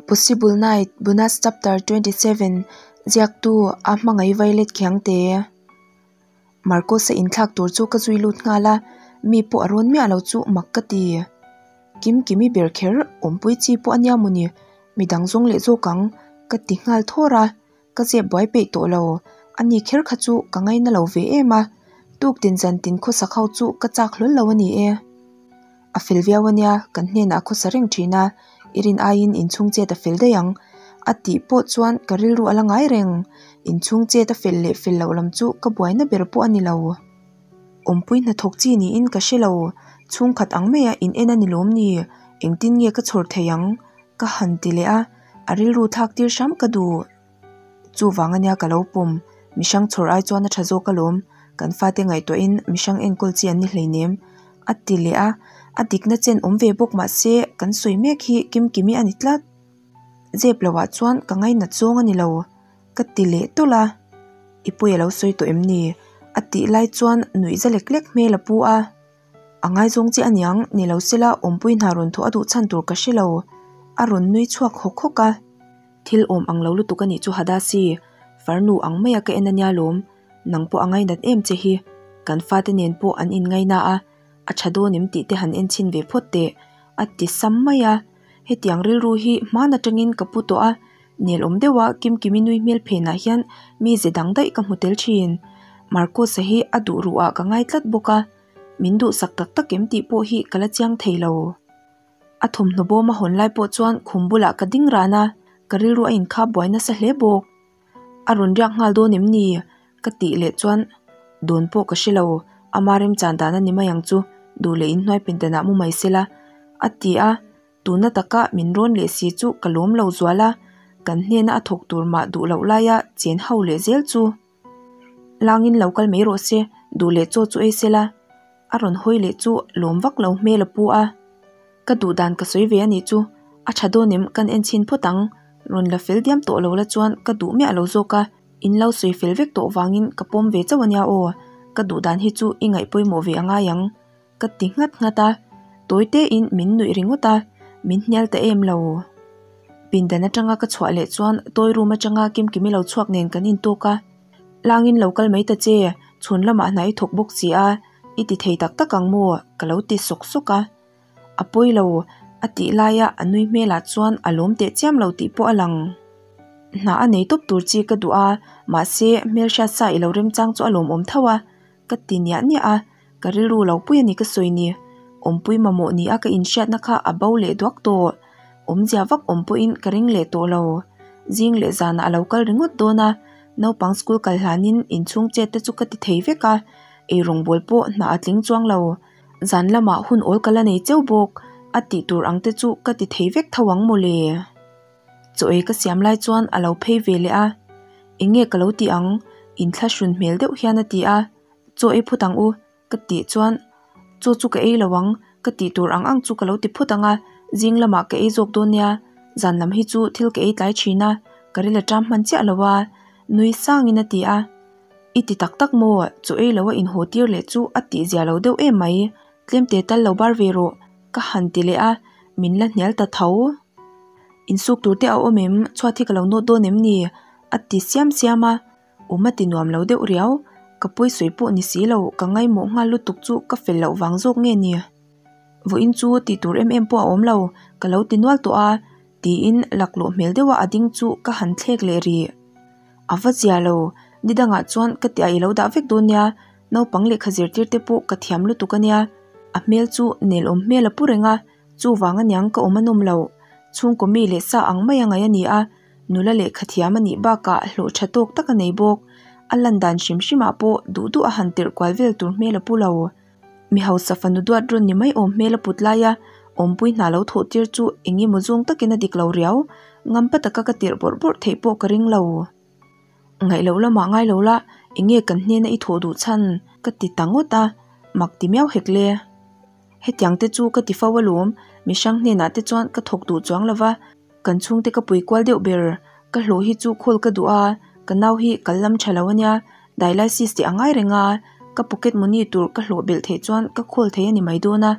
Possible Night, Bonus Chapter 27, Ziaktu, A Hmangaih Violet Khiangte. Marcos-a inthlak tur chu ka zui lut nghal a, mi pawh a rawn miah lo chu mak ka ti. Kimkimi ber kher awmpui chi pawh a nia mawni, midang zawng leh zawk ang ka ti nghal thawr a, ka zep buai peih tawh lo. Ani kher kha chu ka ngaina lo ve em a, tuktin zantin khawsak ho chu ka chak hlawl lo a ni e. A fel viau a nia, kan hnenah a khawsa reng thin a, i rin aiin inchhung chet a fel daih ang a tih pawh chuan ka rilru a la ngai reng. Inchhung chet a fel leh fel loh lam chu ka buaina ber pawh a ni lo. Awmpui hnathawk chi niin ka hre lo, chhungkhat ang maia in en a ni lawm ni, engtin nge ka chhawr thei ang? ka han ti leh a, a rilru thlak tir hram ka duh. Chuvang ania ka lo pawm, mihrang chhawr ai chuan a tha zawk alawm, kan fate ngaihtuahin mihrang enkawl chi an ni hleinem a ti leh a, a dikna chen awm ve bawk mahse kan sawi mek hi Kimkimi a ni tlat. Zep lohah chuan ka ngainat zawng a ni lo ka ti leh tawlh a, I pawi a lo sawi tawh em ni? a tih lai chuan nuih za lek lek hmel a pu a. A ngaizawng che aniang, ni lo sela awmpui hna rawn thawh a duh chhan tur ka hre lo. A rawn nui chhuak hawk hawk a. Thil awm ang lo lutuk a nih chu Hadasi, farnu ang maia ka en ania lawm, nang pawh a ngainat em che hi, kan fate nen pawh an inngaina a, a tha dawn em tih te han en chhin ve phawt teh, a ti sam mai a. Hetiang rilru hi hman atangin ka pu tawh a, nelawm deuha Kimkimi nui hmel phenah hian mi ze dang daih ka hmu tel thin. Marcus-a hi a duh ruhah ka ngai tlat bawk a. Min duhsak tak tak em tih pawh hi ka la chiang thei lo. A thawmhnaw bawm a hawn lai pawh chuan khum bulah ka ding ran a, ka rilru a inkhap buai nasa hle bawk. A rawn riak nghal dawn em ni? Ka tih leh chuan dawn pawh ka hre lo, ama remchan dan a ni mai ang chu, duh leh inhnuai pindanah mu mai sela a ti a. Tuna taka min rawn leh si chu ka lawm lo zual a, kan hnena a thawk tur mah duh loh laia chen ho leh zel chu. Langin lo kal mai rawh se, duh leh chaw chu ei sela. A rawn hawi leh chu lawm vak lo hmel a pu a. Ka duh dan ka sawi ve a nih chu, a tha dawn em kan en chhin phawt ang. Rawn la fel diam tawh lo la chuan ka duh miah lo zawk a, in lo sawi fel vek tawh vangin ka pawm ve chauh a nia aw, ka duh dan hi chu i ngaih pawimawh ve a ngai ang. Ka ti nghat nghat a, tawi tein min nuih ringawt a, min hnial ta em lo. Pindan atanga ka chhuah leh chuan toy room atanga Kimkimi lo chhuak nen kan intawk a, Langin lo kal mai ta che, chhun lamah hna i thawk bawk si a, i ti thei tak tak ang maw? ka lo ti sawk sawk a. A pawi lo, a tih laia a nui hmelah chuan a lawm teh chiam lo tih pawh a lang. Hna a nei tawp tur chi ka duh a, mahse hmelhriat sa i lo remchang chu a lawmawm tho a, Ka ti niah niah a, ka rilru lo pui a ni ka sawi ni. Awmpui mamawh ni a ka inhriatna kha a bo leh duak tawh. Awmzia vak awm pawhin ka ring leh tawh lo. Zing leh zanah a lo kal ringawt dawn a, naupang school kal hlanin inchhung chet te chu ka ti thei vek a, eirawngbawl pawh hna a tling chuang lo. Zan lamah hun awl ka la nei cheu bawk, a tih tur ang te chu ka ti thei vek tho ang mawle. Chaw ei ka siam lai chuan a lo phei ve leh a, Eng nge ka lo tih ang? Inthlahrun hmel deuh hian a ti a, Chaw ei phut ang u ka tih chuan Chaw chu ka ei lo ang, ka tih tur ang ang chu ka lo ti phut ang a, zing lamah ka ei zawk dawn nia, zan lam hi chu thil ka ei tlai thin a, ka ril a ṭam hman chiah lo a, nui sangin a ti a. I ti tak tak maw? Chaw ei lo a inhaw tir leh chu a tih zia lo deuh em mai, tlemte tal lo bar ve rawh ka han ti leh a, min la hnial ta tho. Insuk tur te a awm em? Chhuat hi ka lo nawt dawn em ni? A ti siam siam a, awm a ti nuam lo deuh riau. Ka pawisawi pawh ni si lo, ka ngaimawh nghal lutuk chu ka fel loh vang zawk nge ni? Vawiin chu tih tur em em pawh a awm lo, ka lo ti nual tawh a, tiin laklawh hmel deuha a ding chu ka han thlek leh rih. A va zia lo, ni dangah chuan ka tih ah i lo dah vek dawn nia, naupang lehkha zirtir te pawh ka thiam lutuk a nia. A hmel chu nelawm hmel a pu reng a. Chuvang aniang ka awm a nawm lo. Chhungkaw mi leh sa ang mai a ngaih a ni a, nula lehkha thiam a nih bakah hlawh tha tawk tak a nei bawk. A lan dan hrim hrimah pawh duh duh a han tirh kual vel tur hmel a pu lo. Mi hausa fanu duat rawn ni mai awm hmel a put laia awmpui hna lo thawh tir chu eng emaw zawng takin a dik lo riau. Ngampa taka ka tirh bawrh bawrh theih pawh ka ring lo. Ngaih loh lamah ngai lo la, eng nge kan hnena i thawh duh chhan? ka ti ta ngawt a, mak ti miau hek le. Hetiang te chu ka ti fo alawm, mi hrang hnenah te chuan ka thawk duh chuang lova, kan chhungte ka pui kual deuh ber, ka hlawh hi chu khawl ka duh a, ka nau hi kal lam tha lo ania, dialysis tih a ngai reng a, ka pocket money tur ka hlawh belh theih chuan ka khawl thei a ni mai dawn a,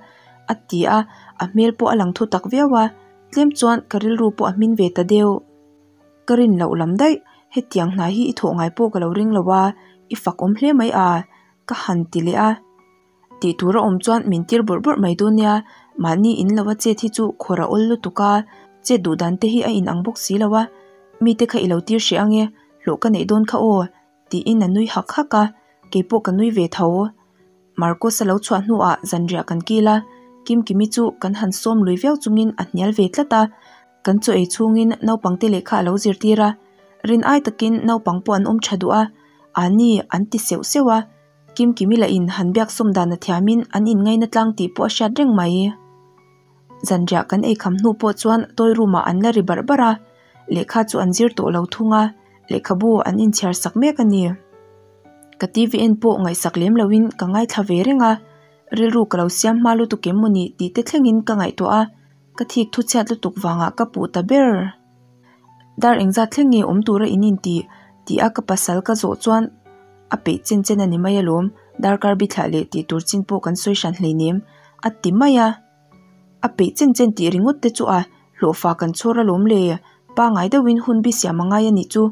a ti a, a hmel pawh a lang thu tak viau a. Tlem chuan ka rilru pawh a hmin ve ta deuh. Ka rin loh lam daih, hetiang hna hi i thawh ngai pawh ka lo ring lo a, i fak awm hle mai a, ka han ti leh a. Tih tur a awm chuan min tir bawrh bawrh mai dawn nia, mahni in lo a chet hi chu khawr a awl lutuk a, chet duh dan te hi a inang bawk si lo a, mite kha i lo tir hreh ang e, hlawh ka neih dawn kha aw, tiin a nui hak hak a, keipawh ka nui ve tho. Marcus-a lo chhuah hnuah zanriah kan kil a, Kimkimi chu kan han sawm lui viau chungin a hnial ve tlat a, kan chaw ei chhungin naupangte lehkha a lo zirtir a, rin ai takin naupang pawh an awm tha duh a, Ani an ti seuh seuh a, Kimkimi lah in han biak sawm dan a thiamin an inngaina tlang tih pawh a hriat reng mai. Zanriah kan ei kham hnu pawh chuan toy room ah an la ri barh barh a, lehkha chu an zir tawh lo thung a, lehkhabu an inchhiar sak mek a ni. Ka TV en pawh ngaihsak lem loin ka ngaithla ve reng a, rilru ka lo siam hma lutuk em maw ni tih te thlengin ka ngaihtuah a, ka thik thu chhiat lutuk vangah ka puh ta ber. Dar engzat thleng nge awm tura in intih tih a ka pasal ka zawh chuan a peih chen chen a ni mai alawm, darkar bithlah leh tih tur chin pawh kan sawi hran hleinem a ti mai a. A peih chen chen tih ringawt te chu a hlawhfa kan chhawr alawm le, pangai deuhin hun bi siam a ngai a nih chu,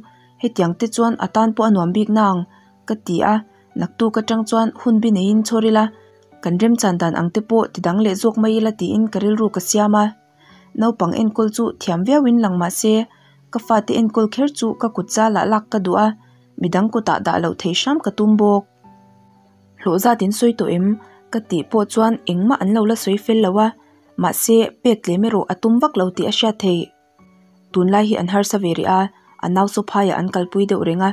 hetiang te chuan a tan pawh a nuam bik nang ka ti a, naktuk atang chuan hun bi neiin chhawr ila, kan remchan dan ang te pawh ti dang leh zawk mai ila tiin ka rilru ka siam a. Naupang enkawl chu thiam viauin lang mah se, ka fate enkawl kher chu ka kut zalah lak ka duh a, midang kutah dah loh theih hram ka tum bawk. Hlawh zat in sawi tawh em? Ka tih pawh chuan engmah an lo la sawi fel lo a, mahse pek tlem erawh a tum vak lo tih a hriat theih. Tunlai hi an harsa ve rih a, a nau saw phaiah an kalpui deuh reng a,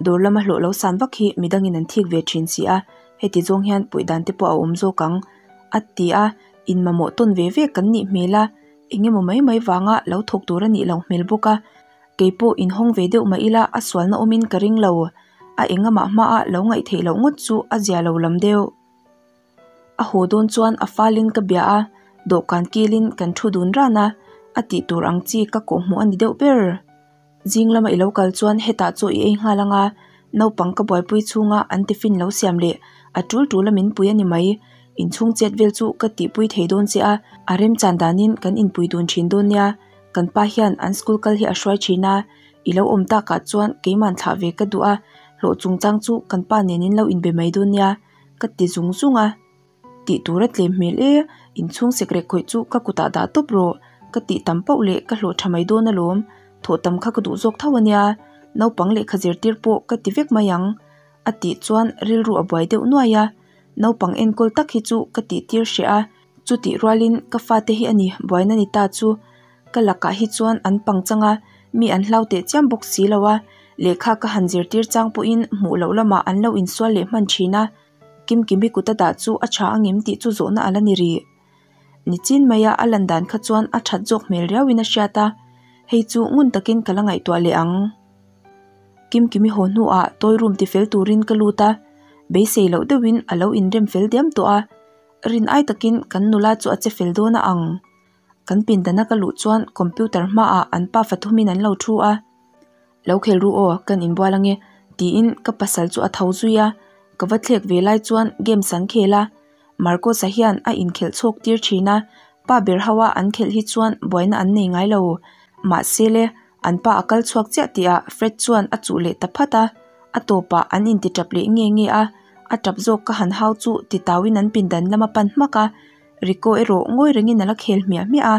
dawr lama hlawh lo san vak hi midangin an thik ve thin si a, heti zawng hian puih dan te pawh a awm zawk ang, a ti a, in mamawh tawn ve ve kan nih hmel a, eng emaw mai mai vanga lo thawk tur a nih loh hmel bawk a, keipawh inhawng ve deuh mah ila a sualna awmin ka ring lo, a engamah hmaa lo ngaih theih loh ngawt chu a zia lo lam deuh. A haw dawn chuan a falin ka bia a, dawhkan kilin kan thu dun ran a, a tih tur ang chi ka kawhhmuh a ni deuh ber. Zing lama i lo kal chuan hetah chaw i ei nghal anga, naupang ka buaipui chhunga an tiffin lo siam leh a tul tul a min pui a ni mai. Inchhung chet vel chu ka tihpui thei dawn che a, a remchan danin kan inpui dun thin dawn nia, kan pa hian an school kal hi a hruai thin a, i lo awm takah chuan keiman thlah ve ka duh a, hlawh chungchang chu kan pa nen in lo inbe mai dawn nia, ka ti zung zung a. Tih tur a tlem hmel e, inchhung sekrek khawih chu ka kutah dah tawp rawh, ka tih tam pauh leh ka hlawh tha mai dawn alawm, thawh tam kha ka duh zawk tho ania, naupang lehkha zirtir pawh ka ti vek mai ang, a tih chuan rilru a buai deuh nuai a, naupang enkawl tak hi chu ka tih tir hreh a, chutih rualin ka fate hi a ni buaina ni ta chu ka lakah hi chuan an pang chang a, mi an hlau teh chiam bawk si lo a, lehkha ka han zirtir chang pawhin hmuh loh lamah an lo insual leh hman thin a. Kimkimi kut a dah chu a tha angem tih chu zawhna a la ni rih. Nichin maia a lan dan kha chuan a that zawk hmel riauin a hriat a, hei chu ngun takin ka la ngaihtuah leh ang. Kimkimi haw hnuah toy room tifel turin ka lut a, beisei loh deuhin a lo inrem fel diam tawh a, rin ai takin kan nula chu a che fel dawn a ang. Kan pindana ka luh chuan computer hmaah an pa fathumin an lo thu a. Lo khel ru aw, kan inbual ange, tiin ka pasal chu a tho zui a, ka va thlek ve lai chuan games an khel a, Marcos-a hian a inkhelh chhawk tir thin a, pa ber ho a an khelh hi chuan buaina an nei ngai lo. Mahse le, an pa a kal chhuak chiah tihah Fred chuan a chuh leh ta phat a, a tawpah an inti tap leh nge nge a, a tap zawk ka han hau chu titauin an pindan lam a pan hmak a, Rico erawh ngawi rengin a la khel hmiah hmiah a,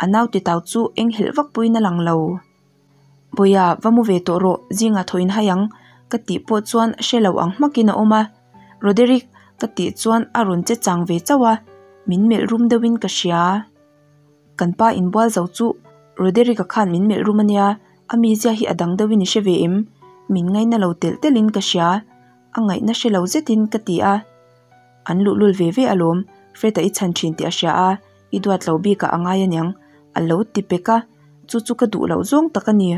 a nau titau chu enghelh vak pawhin a lang lo. Bawia, va mu ve tawh rawh, zingah thaw in hai ang, ka tih pawh chuan hre lo ang hmakin a awm a. Roderick, ka tih chuan a rawn che chang ve chauh a, min melh rum deuhin ka hria. Kan pa inbual zo chu Roderick-a khan min melh rum a nia, a mizia hi a dang deuhin i hre ve em? Min ngaina lo telh telhin ka hria, a ngaihna hre lo zetin ka ti a. An luhlul ve ve alawm, Fred-a i chhan thin tih a hria a, i duat lo bikah a ngai aniang, a lo ti pek a, chu chu ka duh loh zawng tak a ni.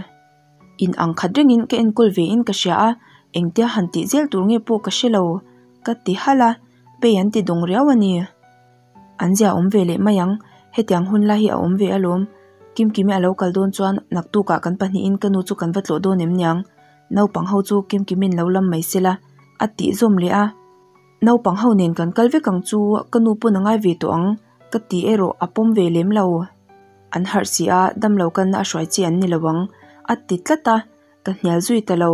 In ang khat rengin ka enkawl ve in ka hria a, engtia han tih zel tur nge pawh ka hre lo, ka ti halh a, pei an ti dawng riau a ni. An zia awm ve leh mai ang, hetiang hun lai hi a awm ve alawm. Kimkimi a lo kal dawn chuan naktukah kan pahnihin ka nu chu kan va tlawh dawn em niang, naupang ho chu Kimkimin lo lam mai sela, a tih zawm leh a. Naupang ho nen kan kal vek ang chu ka nu pawn a ngai ve tawh ang ka tih erawh a pawm ve lem lo. An harh si a, damlo kalna a hruai chi an ni lo ang, a ti tlat a, ka hnial zui ta lo.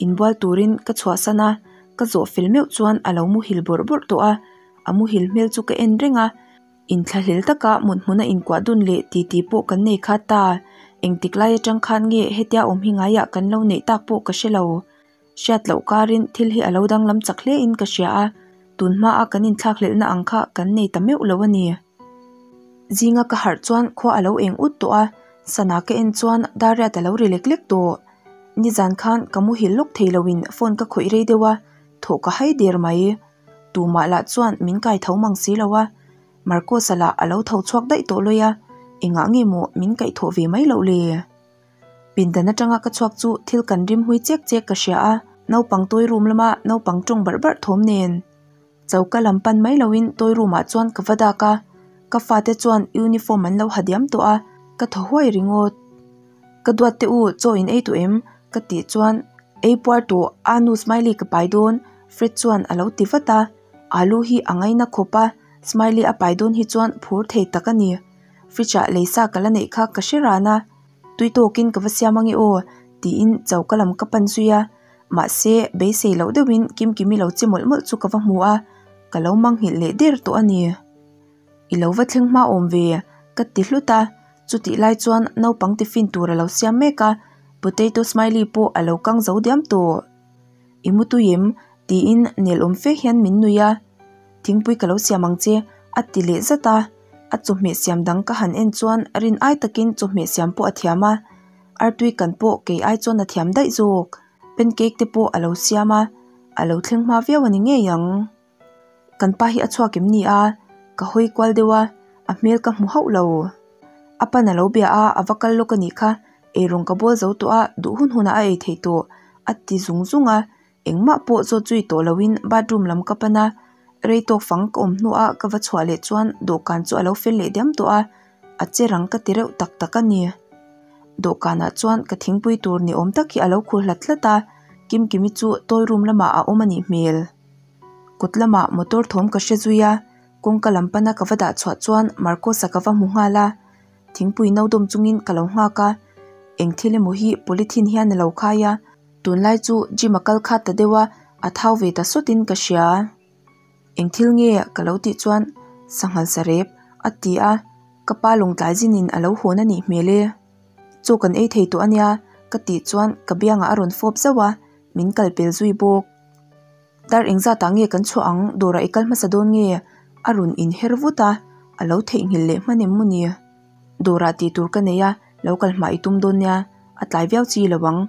Inbual turin ka chhuahsan a, ka zawh fel meuh chuan a lo muhil bawrh bawrh tawh a, a muhil hmel chu ka en reng a, inthlahlel taka mut hmuna inkuah dun leh titi pawh kan nei kha ta, engtik lai atang khan nge hetia awm hi ngaiah kan lo neih tak pawh ka hre lo. Hriat loh karin thil hi a lo danglam chak hle in ka hria a, tun hmaa kan inthlakhlelhna ang kha kan nei ta meuh lo a ni. Zinga ka harh chuan khua a lo eng ut tawh a, sana ka en chuan Dariat a lo ri lek lek tawh. Nizan khan ka muhil lawk thei loin phone ka khawih rei deuh a, thawh ka hai der mai. Tumah lah chuan min kai tho mang si lo a, Marcos-a lah a lo tho chhuak daih tawh lawi a, engah nge maw min kaih thawh ve mai loh le? Pindan atanga ka chhuak chu thil kan rim hui chek chek ka hria a, naupang toy room lama naupang tawng barh barh thawm nen. Choka lam pan mai loin toy room ah chuan ka va dak a, ka fate chuan uniform an lo ha diam tawh a, ka thaw huai ringawt. Ka duat te u, chaw in ei tawh em? Ka tih chuan ei puar tawh a nu Smiley ka pai dawn Fred chuan a lo ti vat a, alu hi a ngaina khawp a, Smiley a pai dawn hi chuan phur thei tak a ni. Fridge ah lei sa ka la neih kha ka hre ran a. Tui tawkin ka va siam ange aw tiin choka lam ka pan zui a, mahse beisei loh deuhin Kimkimi lo che mawlh mawlh chu ka va hmu a, ka lo manghilh leh der tawh a ni. I lo va thleng hma awm ve ka ti hlut a, chutih lai chuan naupang tiffin tur a lo siam mek a, potato smiley pawh a lo kang zo diam tawh. I mu tui em? tiin nelawm fe hian min nui a, Thingpui ka lo siam ang che a ti leh zat a, a chawhmeh siam dang ka han en chuan rin ai takin chawhmeh siam pawh a thiam a, artui kan pawh kei ai chuan a thiam daih zawk. Pancake te pawh a lo siam a, a lo thleng hma viau a ni ngei ang. Kan pa hi a chhuak em ni a? Ka hawi kual deuh a, a hmel ka hmu hauh lo. A pan a lo bia a, a va kal lawk a nih kha, eirawng ka bawl zo tawh a, duh hun hunah a ei theih tawh a ti zung zung a, engmah pawh zawt zui tawh loin bathroom lam ka pan a, rei tawk fang ka awm hnuah ka va chhuah leh chuan dawhkan chu a lo fel leh diam tawh a, a che rang ka ti reuh tak tak a ni. Dawhkanah chuan ka thingpui tur ni awm tak hi a lo khur hlat hlat a, Kimkimi chu toy room lamah a awm a nih hmel. Kawt lamah motor thawm ka hre zui a, kawngka lam pana ka va dah chhuah chuan Marcos-a ka va hmu nghal a, thingpui no dawm chungin ka lo nghak a, eng thil emaw hi polythene hian a lo khai a, tunlai chu gym a kal khat ta deuh a, a thau ve ta sawtin ka hria. Eng thil nge ka lo tih chuan sanghal sarep a ti a, ka pa lawngtlai zinin a lo hawn a nih hmel e. Chaw kan ei thei tawh a nia ka tih chuan ka biangah a rawn fawp zauh a, min kal pel zui bawk. Dar engzatah nge kan chhuah ang dawrah i kal hmasa dawn nge? A rawn inher vut a, a lo theihnghilh leh hman em maw ni? Dawrah tih tur ka nei a, lo kal hmah i tum dawn nia, a tlai viau chi lo ang.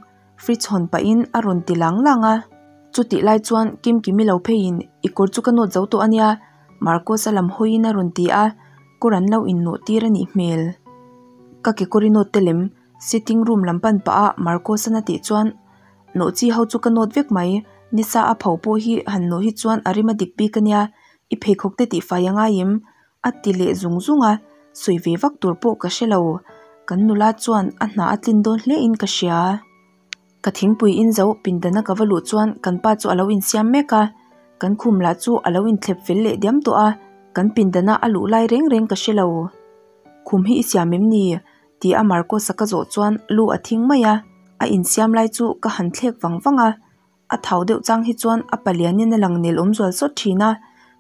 Fridge hawn pahin a rawn ti lang lang a. Chutih lai chuan Kimkimi lo pheiin i kawr chu ka nawt zo tawh a nia, Marcos-a lam hawiin a rawn ti a, kawr an lo innawh tir a nih hmel. Ka kekawr i nawt te lem, sitting room lam pan pah a Marcos-an a tih chuan nawh chi ho chu ka nawt vek mai, nisa a pho pawh hi han nawh hi chuan a rim a dik bik a nia, i pheikhawk te tihfai a ngai em? A ti leh zung zung a, sawi ve vak tur pawh ka hre lo. Kan nula chuan a hna a tlin dawn hle in ka hria. Ka thingpui in zo pindana ka va luh chuan kan pa chu a lo insiam mek a, kan khum lah chu a lo inthlep fel leh diam tawh a, kan pindana a luh lai reng reng ka hre lo. Khum hi i siam em ni? Ti a Marcos-a ka zawh chuan lu a thing mai a, a insiam lai chu ka han thlek vang vang a. A thau deuh chang hi chuan a palianin a lang nel awm zual sawt thin a,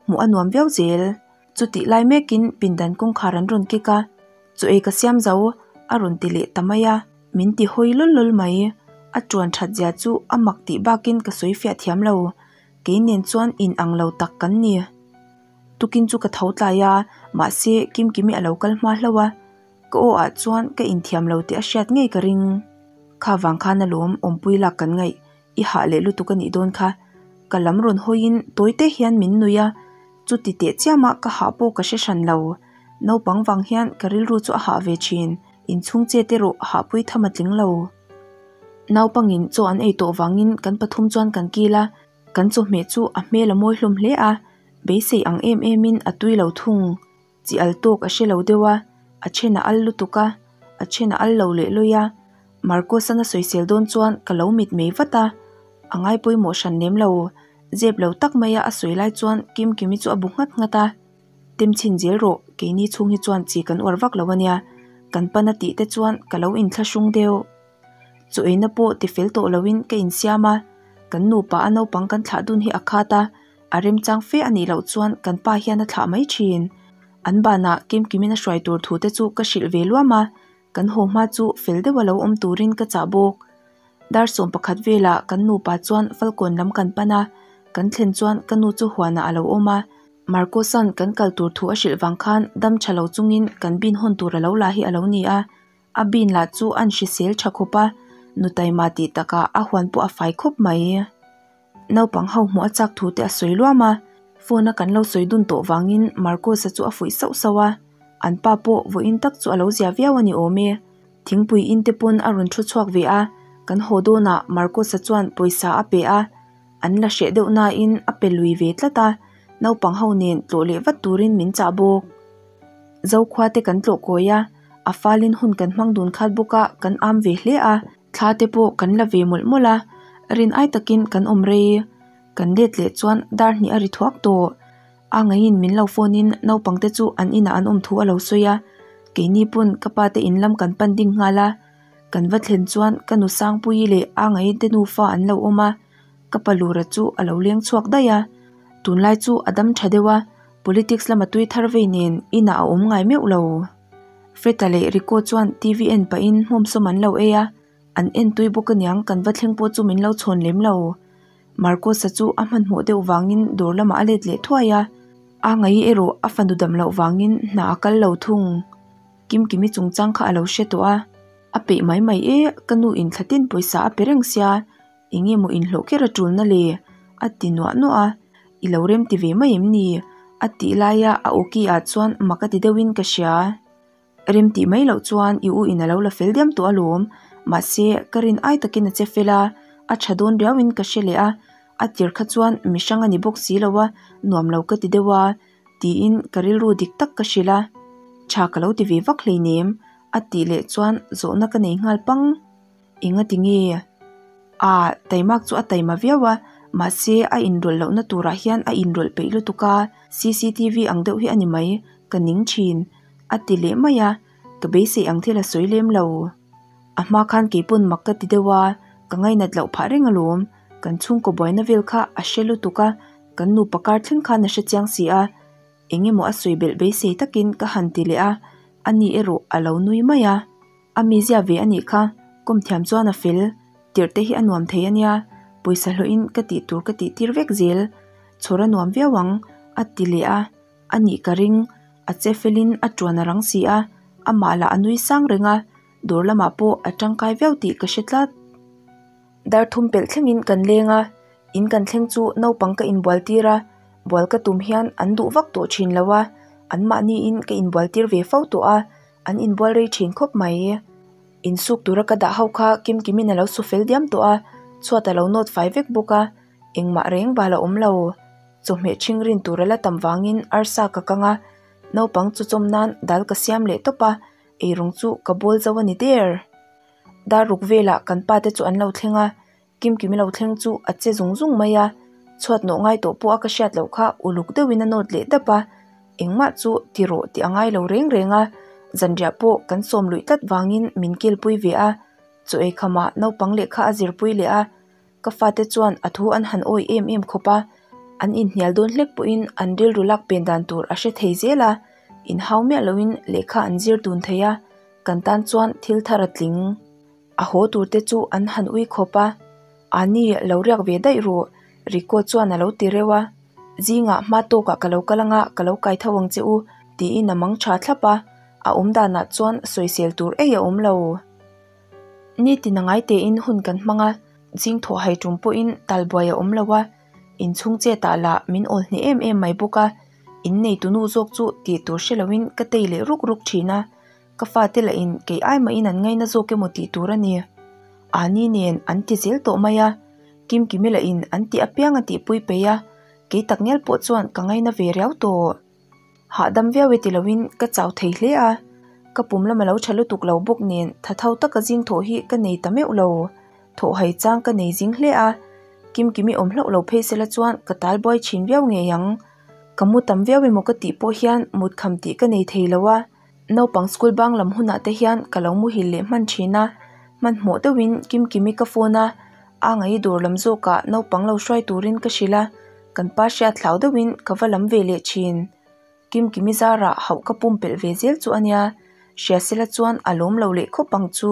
hmuh a nuam viau zel. Chutih lai mekin pindan kawngkhar an rawn kek a, Chaw ei ka siam zo a rawn ti leh ta mai a, min ti hawi lawl lawl mai. A tuan that zia chu a mak tih bakin ka sawi fiah thiam lo, kei nen chuan in ang lo tak kan ni. Tukin chu ka tho tlai a, mahse Kimkimi a lo kal hma hlauh a, Ka aw ah chuan ka inthiam lo tih a hriat ngei ka ring. Kha vang khan alawm awmpui lak kan ngaih, i hah leh lutuk a nih dawn kha. Ka lam rawn hawiin tawi te hian min nui a, chuti teh chiama ka hah pawh ka hre hran lo. Naupang vang hian ka rilru chu a hah ve thin, inchhung chet erawh hahpui tham a tling lo. Naupangin chaw an ei tawh vangin kan pathum chuan kan kil a, kan chawhmeh chu a hmel a mawi hlawm hle a, beisei ang em emin a tui lo thung. Chi al tawk a hre lo deuh a, a then a al lutuk a, a then a al lo leh lawi a. Marcos-an a sawisel dawn chuan ka lo mit mei vat a, a ngai pawimawh hran lem lo. Zep lo tak maia a sawi lai chuan Kimkimi chu a bu nghat nghat a, Tem chhin zel rawh, keini chhung hi chuan chi kan uar vak lo a nia. Kan pan a tih te chuan ka lo inthlahrung deuh. Chaw eina pawh ti fel tawh loin ka insiam a, kan nupa a naupang kan thlah dun hi a khat a, a remchang fe a nih loh chuan kan pa hian a thlah mai thin. An banah Kimkimin a hruai tur thu te chu ka hrilh ve luam a, kan haw hma chu fel deuha lo awm turin ka chah bawk. Dar 11 velah kan nupa chuan Falkawn lam kan pan a, kan thlen chuan ka nu chu huanah a lo awm a, Marcosa'n kan kal tur thu a hrilh vang khan dam tha lo chungin kan bin hawn tur a lo la hi a lo ni a, a bin lah chu an hrisel tha khawp a, nu taima tih takah a huan pawh a fai khawp mai. Naupang ho hmuh a chak thu te a sawi luam a, phone a kan lo sawi dun tawh vangin Marcos-a chu a fuih sauh sauh a, an pa pawh vawiin tak chu a lo zia viau a ni awm e. Thingpui in te pawn a rawn thu chhuak ve a, kan haw dawnah Marcos-a chuan pawisa a pe a, an la hreh deuh nain a pe lui ve tlat a, naupang ho nen tlawh leh vat turin min chah bawk. Zokhua te kan tlawh kawi a, a falin hun kan hmang dun khat bawk a, kan am ve hle a. Thla te pawh kan la ve mawlh mawlh a, rin ai takin kan awm rei. Kan let leh chuan dar hnih a ri thuak tawh. A ngeiin min lo phone in naupang te chu an inah an awm thu a lo sawi a, keini pawn ka pa te in lam kan pan ding nghal a. Kan va thlen chuan ka nu Sangpuii leh a ngeiin te nufa an lo awm a, ka pa Lura chu a lo leng chhuak daih a. Tunlai chu a dam tha deuh a, politics lama tui thar vei nen inah a awm ngai meuh lo. Fred-a leh Rico chuan TV en pahin hmawmsawm an lo ei a, an en tui bawk aniang kan va thleng pawh chu min lo chhawn lem lo. Marcos-a chu a hmanhmawh deuh vangin dawr lamah a let leh thuai a, a ngaih erawh a fanu dam loh vangin hna a kal lo thung. Kimkimi chungchang kha a lo hre tawh a, a peih mai mai e, ka nu in thla tin pawisa a pe reng sia, eng nge maw inhlawh kher a tulna le? a ti nuah nuah a, I lo rem ti ve mai em ni? a tih laia a awki ah chuan mak a ti deuhin ka hria. Rem tih mai loh chuan i u in a lo la fel diam tawh alawm, mahse ka rin ai takin a che fel a, a tha dawn riauin ka hre leh a, a tir kha chuan mi hrang a ni bawk si lo a, nuam lo ka ti deuh a, tiin ka rilru dik tak ka hrilh a. Tha ka lo ti ve vak hleinem, a tih leh chuan zawhna ka nei nghal pang. Enga ti nge? Aa, taimak chu a taima viau a, mahse a inrawlh lohna turah hian a inrawlh peih lutuk a, cctv ang deuh hi a ni mai, ka ning thin, a ti leh mai a, ka beisei ang thil a sawi lem lo. A hma khan keipawn mak ka ti deuh a, ka ngainat loh phah reng alawm, kan chhungkaw buaina vel kha a hre lutuk a, kan nupa kar thleng khan a hre chiang si a, eng emaw a sawi belh beisei takin ka han ti leh a, ani erawh a lo nui mai a. A mizia ve a nih kha, kawm thiam chuan a fel, tirh te hi a nuam thei a nia, pawisa hlawhin ka tih tur ka tih tir vek zel, chhawr a nuam viau ang, a ti leh a, a nih ka ring, a che felin a tuan a rang si a, amah lah a nui sang reng a, dawr lamah pawh a tangkai viau tih ka hre tlat. Dar thum pelh thlengin kan leng a, in kan thleng chu naupang ka inbual tir a, bual ka tum hian an duh vak tawh thin lo a, anmahniin ka inbual tir ve fo tawh a, an inbual rei thin khawp mai. Insuk tura ka dah ho kha Kimkimin a lo su fel diam tawh a, chhuat a lo nawt fai vek bawk a, engmah reng bal a awm lo. Chawhmeh ṭhing rin tur a la tam vangin arsa ka kang a, naupang chu chawm nan dal ka siam leh tawp a, eirawng chu ka bawl zo a ni der. Dar ruk velah kan pa te chu an lo thleng a, Kimkimi lo thleng chu a che zung zung mai a, chhuat nawh ngai tawh pawh a ka hriat loh kha uluk deuhin a nawt leh dap a, engmah chu ti rawh tih a ngai lo reng reng a, zanriah pawh kan sawm luih tlat vangin min kilpui ve a, chaw ei khamah naupang lehkha a zirpui leh a, ka fate chuan a thu an han awi em em khawp a, an inhnial dawn hlek pawhin an rilru lak pen dan tur a hre thei zel a, inhau miah loin lehkha an zir dun thei a, kan tan chuan thil thar a tling. A haw tur te chu an han ui khawp a, Ani lo riak ve daih rawh, Rico chuan a lo ti reuh a. Zingah hma tawkah ka lo kal anga ka lo kai tho ang che u, tiin a mang tha thlap a, a awm danah chuan sawisel tur ei a awm lo. Nitin a ngai tein hun kan hmang a, zing thawh hai tum pawhin talbuai a awm lo a, inchhung chetah lah min awl hneh em em mai bawk a, innei tunu zawk chu tih tur hre loin ka tei leh ruk ruk thin a. Ka fate lah in kei ai mahin an ngaina zawk emaw tih tur a ni. Ani nen an ti zel tawh mai a, Kimkimi lah in an tih apiang a tihpui peih a, kei tak ngial pawh chuan ka ngaina ve riau tawh. Hahdam viau e ti loin ka chau thei hle a, ka pum lam a lo tha lutuk lo bawk nen tha tho taka zing thawh hi ka nei ta meuh lo. Thawh hai chang ka nei zing hle a, Kimkimi awm hlauh lo phei sela chuan ka tal buai thin viau ngei ang. Ka mu tam viau emaw ka tih pawh hian mut kham tih ka nei thei lo a. Naupang school bang lam hunah te hian ka lo muhil leh hman thin a, hmanhmawh deuhin Kimkimi ka phone a, a ngaih dawr lam zawkah naupang lo hruai turin ka hrilh a, kan pa hriat hlau deuhin ka va lam ve leh thin. Kimkimi zarah hauh ka pumpelh ve zel chu a nia, hria sela chuan a lawm lo leh khawp ang chu.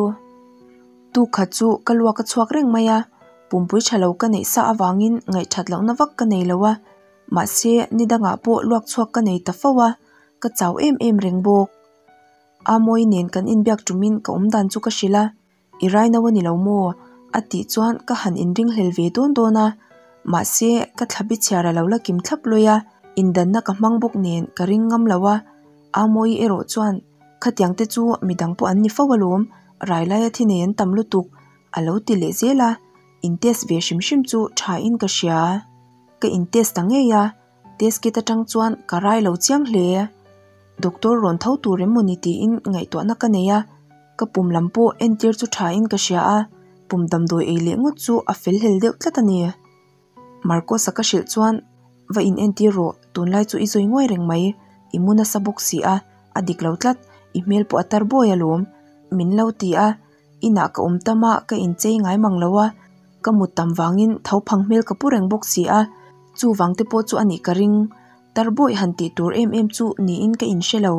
Tukhat chu ka luak a chhuak reng mai a, pumpui tha lo ka neih sa avangin ngaihthat lohna vak ka nei lo a, mahse ni dangah pawh luak chhuak ka nei ta fo a, ka chau em em reng bawk. Amawi nen kan inbiak tumin ka awmdan chu ka hrilh a, I raino a ni lo maw? a tih chuan ka han inringhlel ve dawn dawn a, mahse ka thlabi chhiar a lo la kim thlap lawi a, indanna ka hmang bawk nen ka ring ngam lo a, Amawi erawh chuan khatiang te chu midang pawh an ni fo alawm, rai laia thi nei an tam lutuk a lo ti leh zel a, in test ve hrim hrim chu tha in ka hria. Ka in test ta ngei a, Test kit atang chuan ka rai lo chiang hle. Doctor rawn tho tur em mawni tiin ngaihtuahna ka nei a, ka pum lam pawh entir chu tha in ka hria a, pum damdawi ei leh ngawt chu a fel hlel deuh tlat a ni. Marcos-a ka hrilh chuan, Va in entir rawh, tunlai chu i zawi nguai reng mai, i mu nasa bawk si a, a dik lo tlat, i hmel pawh a tar buai alawm, min lo ti a, inah ka awm tam a, ka inchei ngai mang lo a, Ka mut tam vangin tho phang hmel ka pu reng bawk si a, chuvang te pawh chu a nih ka ring. Tar bawih han tih tur em em chu niin ka inhre lo.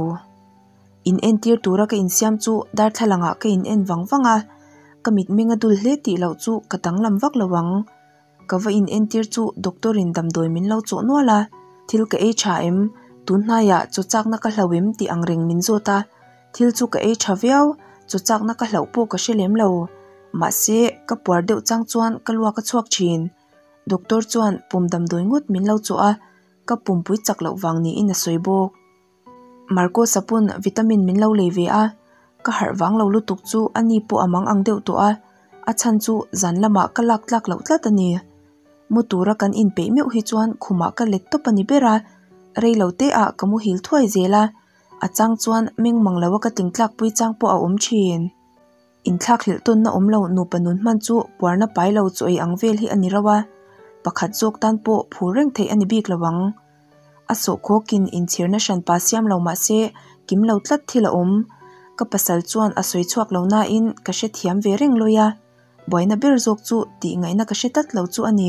In entir tura ka insiam chu darthlalangah ka in en vang vang a, ka mitmeng a dul hle tih loh chu ka danglam vak lo ang. Ka va in entir chu doctor in damdawi min lo chawh nual a, thil ka ei tha em, tun hnaiah chaw chakna ka hlau em tih ang reng min zawt a, Thil chu ka ei tha viau, chaw chakna ka hlauh pawh ka hre lem lo. Mahse, ka puar deuh chang chuan ka luak a chhuak thin. Doctor chuan pum damdawi ngawt min lo chawh a, ka pumpui chak loh vang niin a sawi bawk. Marcos-a pawn vitamin min lo lei ve a, ka harh vang lo lutuk chu a ni pawh a mang ang deuh tawh a, a chhan chu zan lamah ka lak tlak loh tlat a ni. Mu tura kan inpeih meuh hi chuan khumah ka let tawp a ni ber a, rei lo te ah ka muhil thuai zel a. A chang chuan meng mang lo a ka tling tlak pui chang pawh a awm thin. Inthlak hlelh tawnna awm lo nupa nun hman chu puarna pai lo chaw ei ang vel hi a ni rauh a, pakhat zawk tan pawh phur reng theih a ni bik lo ang. A sawhkhawkin inchhirna hranpa siam lo mah se kim lo tlat thil a awm. Ka pasal chuan a sawi chhuak lo nain ka hrethiam ve reng lawi a, buaina ber zawk chu tih ngaihna ka hre tlat lo chu a ni.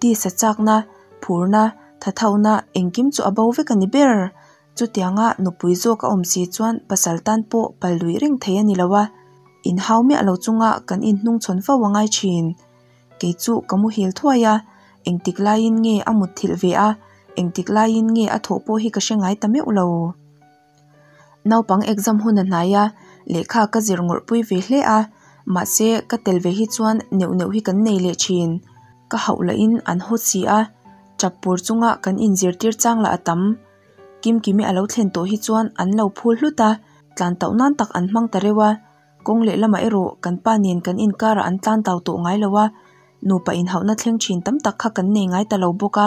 Tisa chakna, phurna, thathona engkim chu a bo vek a ni ber. Chutianga nupui zawk a awm si chuan pasal tan pawh pal luih reng thei a ni lo a, inhau miah lo chunga kan inhnungchhawn fo a ngai thin. Kei chu ka muhil thuai a, engtik laiin nge a mutthilh ve a, engtik laiin nge a thawh pawh hi ka hre ngai ta meuh lo. Naupang exam hun a hnai a, lehkha ka zir ngawrh pui ve hle a, mahse ka tel ve hi chuan neuh neuh hi kan nei leh thin. Ka hauh lahin an haw si a, tap pur chunga kan inzirtir chang lah a tam. Kimkimi a lo thlen tawh hi chuan an lo phul hlut a, tlan tauh nan tak an hmang ta reuh a, kawng lehlamah erawh kan pa nen kan inkarah an tlan tau tawh ngai lo a, nupa inhauhna thleng thin tam tak kha kan nei ngai ta lo bawk a.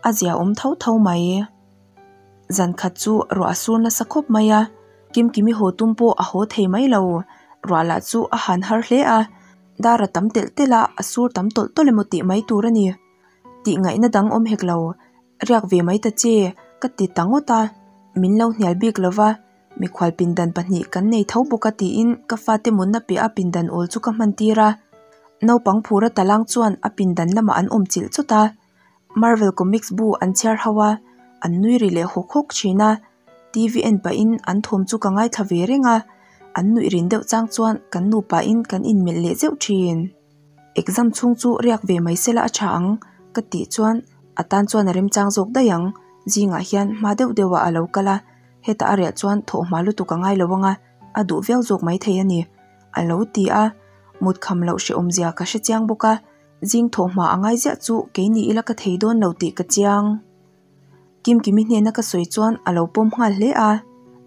a zia awm tho tho mai. Zan khat chu ruah a sur nasa khawp mai a, Kimkimi haw tum pawh a haw thei mai lo. Ruah lah chu a han har hle a, dar a tam telh telh a, a sur tam tawlh tawlh emaw tih mai tur a ni. Tih ngaihna dang awm hek lo, riak ve mai ta che, ka ti ta ngawt a, min lo hnial bik lo va, mikhual pindan pahnih kan nei tho bawk a tiin ka fate mutna piah a pindan awl chu ka hman tir a. Naupang phura talang chuan a pindan lamah an awm chilh chawt a. Marvel Comics bu an chhiar ho a, an nui ri leh hawk hawk thin a, TV en pahin an thawm chu ka ngaithla ve reng a, an nuih rin deuh chang chuan kan nupain kan inmelh leh zeuh thin. Exam chhung chu riak ve mai sela a tha ang ka tih chuan a tan chuan a remchang zawk daih ang, zingah hian hma deuh deuhah a lo kal a, hetah a riah chuan thawhhma lutuk a ngai lo ang a, a duh viau zawk maithei a ni a lo ti a, mut kham loh hrehawmzia ka hrechiang bawk a. Zing thawh hma a ngai ziah chu kei ni ila ka thei dawn lo tih ka chiang. Kimkimi hnena ka sawi chuan a lo pawm nghal hle a,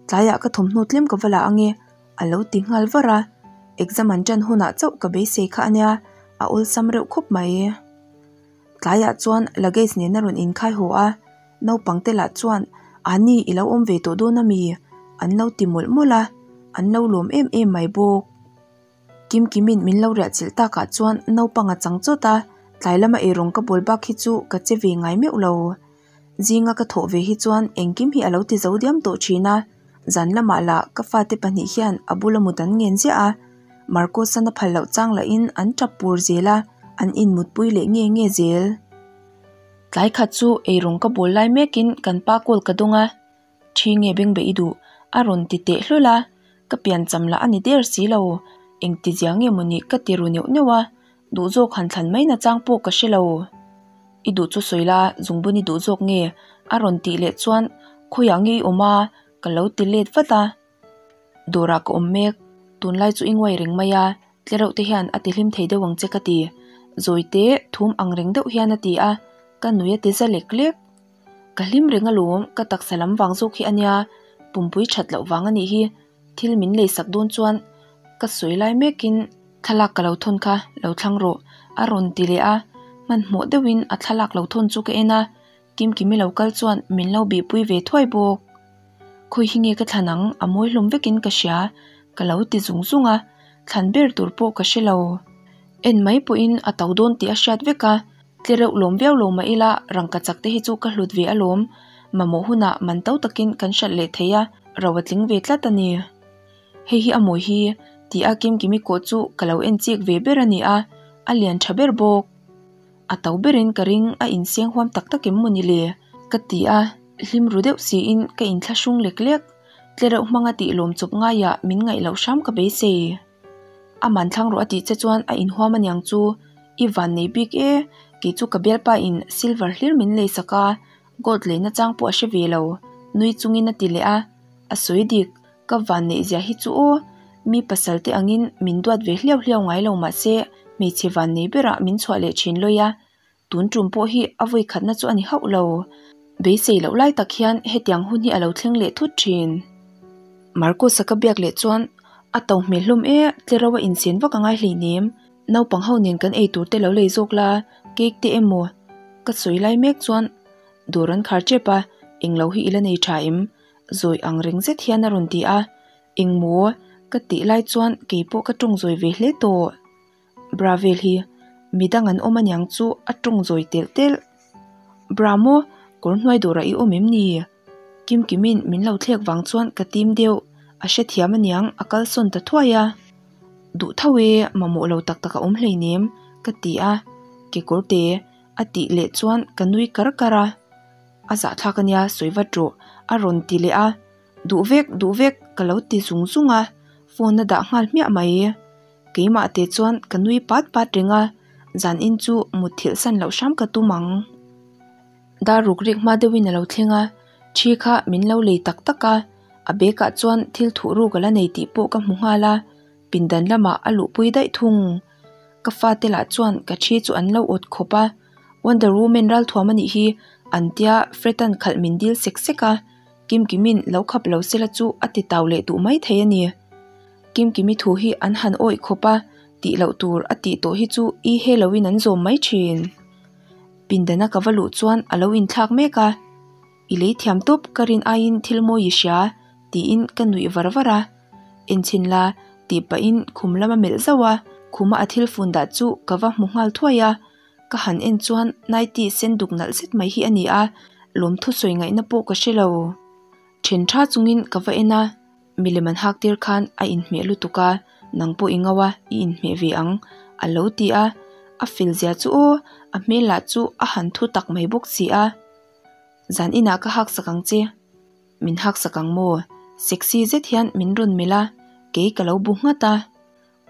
tlaiah ka thawmhnaw tlem ka va la ange a lo ti nghal var a, exam an ṭan hunah chauh ka beisei kha ania, a awlsam reuh khawp mai. Tlaiah chuan luggage nena rawn inkhai haw a, naupang te lah chuan Ani i lo awm ve tawh dawn ami? an lo ti mawlh mawlh a, an lo lawm em em mai bawk. Kimkimin min lo riah chilh takah chuan naupang a chang chawt a, tlai lama eirawng ka bawl bak hi chu ka che ve ngai meuh lo. Zinga ka thawh ve hi chuan engkim hi a lo ti zo diam tawh thin a, Zan lamah lah ka fate pahnih hian a bula mut an ngen ziah a, Marcos-an a phal loh chang lahin an tap pur zel a, an inmutpui leh nge nge zel. Tlai khat chu eirawng ka bawl lai mekin kan pa call ka dawng a, Thi nge beng beih i duh? a rawn ti teh hlul a, ka piancham lah a ni der si lo, engti zia nge maw ni ka ti ru neuh neuh a, duh zawk han thlan mai nachang pawh ka hre lo. I duh chu sawi la, zungbun i duh zawk nge? a rawn tih leh chuan khawiah nge i awm a? ka lo ti let vat a. Dawrah ka awm mek, tunlai chu i nguai reng mai a, tlereuh te hian a ti hlim thei deuh ang che ka ti. Zawite thum ang reng deuh hian a ti a, ka nui a ti za lek lek. Ka hlim reng alawm, ka taksa lam vang zawk hi a nia, pumpui that loh vang a nih hi, thil min leisak dawn chuan ka sawi lai mekin thlalak ka lo thawn kha lo thlang rawh a rawn ti leh a, hmanhmawh deuhin a thlalak lo thawn chu ka en a, Kimkimi lo kal chuan min lo bihpui ve thuai bawk. Khawi hi nge ka thlan ang, a mawi hlawm vekin ka hria, ka lo ti zung zung a, thlan ber tur pawh ka hre lo. En mai pawhin a to dawn tih a hriat vek a, tle reuh lawm viau lo mah ila rangka chak te hi chu ka hlut ve alawm, mamawh hunah man to takin kan hralh leh thei a, ro a tling ve tlat a ni. Hei hi a mawi hi, ti a Kimkimi kawh chu ka lo en chik ve ber a ni a, a lian tha ber bawk. A to berin ka ring a inseng huam tak tak em maw ni le? Ka ti a, hlim ru deuh siin ka inthlahrung lek lek. Tle reuh hmanga tih lawm chawp ngaiah min ngaih loh hram ka beisei. A man thlang rawh a tih che chuan a inhuam aniang chu, i van nei bik e, kei chu ka bialpa in silver hlir min lei sak a, gold leina chang pawh a hre ve lo, nui chungin a ti leh a, a sawi dik, ka van neih zia hi chu aw, mi pasal te angin min duat ve hliau hliau ngai lo mahse hmeichhe van nei berah min chhuah leh thin lawi a, Tun tum pawh hi a vawi khatna chu a ni hauh lo. Beisei loh lai tak hian hetiang hun hi a lo thleng leh thut thin. Marcus-a ka biak leh chuan a to hmel hlawm e, tlereuh a inchen vak a ngai hleinem. Naupang ho nen kan ei tur te lo lei zawk la, cake te emaw ka sawi lai mek chuan dawr an khar tep a, englo hi i la nei tha em? Zawi ang reng zet hian a rawn ti a, Engmaw? ka tih lai chuan keipawh ka tawng zawi ve hle tawh. Bra vel hi midang an awm aniang chu a tawng zawi telh telh. Bra maw kawr hnuai dawrah i awm em ni? Kimkimin min lo thlek vang chuan ka tim deuh, a hrethiam aniang a kalsawn ta thuai a. Duh tho e, mamawh lo tak tak a awm hleinem ka ti a, kekawr te a tih leh chuan ka nui kar kar a. A zahthlak ania sawi vat rawh a rawn ti leh a. Duh vek, duh vek ka lo ti zung zung a, phone a dah nghal hmiah mai. Keimah te chuan ka nui pat pat reng a, zan in chu mutthilh san loh hram ka tum ang. Dar ruk rik hma deuhin a lo thleng a, thi kha min lo lei tak tak a, a bag ah chuan thil thuh ruk a la nei tih pawh ka hmu nghal a, pindan lamah a luhpui daih thung. Ka fate lah chuan ka thi chu an lo awt khawp a, Wonder Woman ralthuam a nih hi an tia Fred-a'n khalh min dil sek sek a, Kimkimin lo khap lo sela chu a ti tau leh duh mai thei a ni. Kimkimi thu hi an han awih khawp a, tih loh tur a tih tawh hi chu i he loin an zawm mai thin. Pindana ka va luh chuan a lo inthlak mek a, I lei thiam tawp ka rin aiin thil mawi i hria tiin ka nuih var var a. Enchhin la tih pahin khum lama melh zauh a, khuma a thil fun dah chu ka va hmu nghal thuai a. Ka han en chuan nightie sen duk nalh zet mai hi a ni a, lawmthu sawi ngaihna pawh ka hre lo. Then tha chungin ka va en a, milem an hak tir khan a inhmeh lutuk a, nang pawh i ngau a, i inhmeh ve ang a lo ti a, a fel zia chu aw, a hmel lah chu a han thu tak mai bawk si a. Zan inah ka hak sak ang che, min hak sak ang maw? Sexy zet hian min rawn melh a, kei ka lo bu nghat a.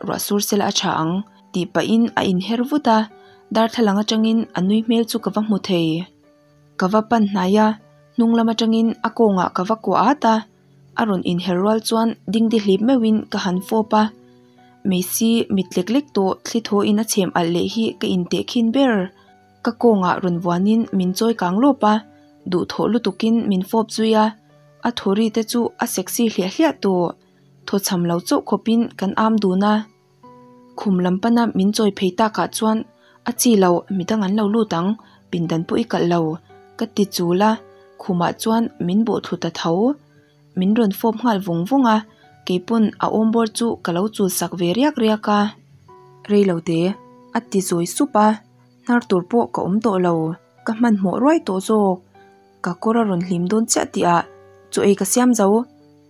Ruah sur sela a tha ang, tih pahin a inher vut a, darthlalang atangin a nui hmel chu ka va hmu thei. Ka va pan hnai a, hnung lam atangin a kawngah ka va kuah at a, a rawn inher rual chuan dingdi hlip meuhin ka han fawp a. Meisi mit lek lek tawh thli thawhin a chhem alh leh hi ka inteh khin ber. Ka kawngah rawn vuanin min chawi kang lawp a, duhthawh lutukin min fawp zui a, a thawri te chu a sexy hliah hliah tawh. Thawchham lo chauh khawpin kan am dun a, khum lam pana min chawi phei takah chuan a chi lo midang an lo lut ang, pindan pawh i kalh lo ka ti chul a, khumah chuan min bawh thlu ta tho. Min rawn fawp nghal vawng vawng a, keipawn a awm bawr chu ka lo chul sak ve riak riak a. Reilote a ti zawi sup a, hnar tur pawh ka awm tawh lo, ka hmanhmawh ruai tawh zawk. Ka kawr a rawn hlim dawn chiah tih ah chaw ei ka siam zo.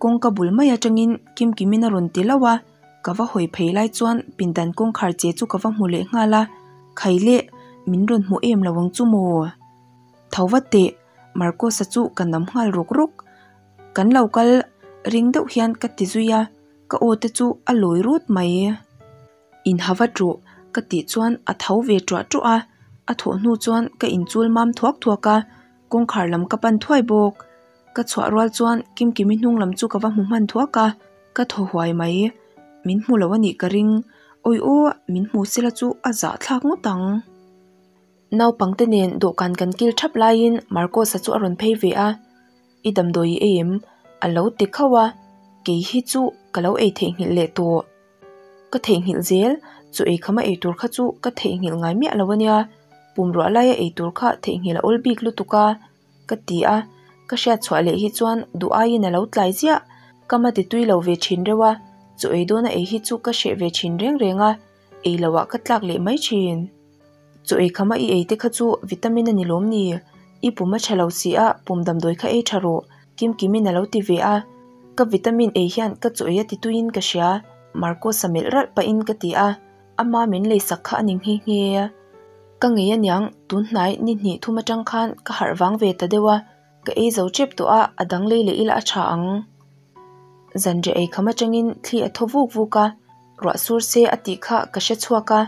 Kawngka bul mai atangin Kimkimin a rawn ti lauh a, ka va hawi phei lai chuan pindan kawngkhar che chu ka va hmu leh nghal a, Khai leh, min rawn hmu em lo ang chu maw? Tho va teh, Marcos-a chu ka nam nghal rawk rawk. Kan lo kal ring deuh hian ka ti zui a, ka aw te chu a lawi rut mai. Inha vat rawh ka tih chuan a tho ve ṭuah ṭuah a, a thawh hnu chuan ka inchul mam thuak thuak a, kawngkhar lam ka pan thuai bawk. Ka chhuah rual chuan Kimkimi hnung lam chu ka va hmu hman thuak a, ka thaw huai mai. Min hmu lo a nih ka ring, awi aw min hmu sela chu a zahthlak ngawt ang. Naupangte nen dawhkan kan kil thap laiin Marcos-a chu a rawn phei ve a, I damdawi i ei em? A lo ti khauh a, kei hi chu ka lo ei theihnghilh leh tawh. Ka theihnghilh zel, chu ei khama ei tur kha chu ka theihnghilh ngai miah lo a nia, pumruah laia ei tur kha theihnghilh a awl bik lutuk a, ka ti a, ka hriat chhuah leh hi chuan duh aiin a lo tlai ziah, ka ma ti tui lo ve thin reuh a, chu ei dawna ei hi chu ka hreh ve thin reng reng a, ei loh ah ka tlak leh mai thin. Chaw ei khama i ei te kha chu vitamin a ni lawm ni? I pum a tha lo si a, pum damdawi kha ei tha rawh, Kimkimin a lo ti ve a. Ka vitamin ei hian ka chaw ei a ti tuiin ka hria, Marcos-a melh ralh pahin ka ti a, ama min leisak kha a ni nghe nghe. Ka ngei aniang, tun hnai ni hnih thum atang khan ka harh vang ve ta deuh a, ka ei zo tep tawh a, a dang lei leh ila a tha ang. Zanriah ei kham atangin thli a thaw vuk vuk a. Ruah sur se a tih kha ka hre chhuak a,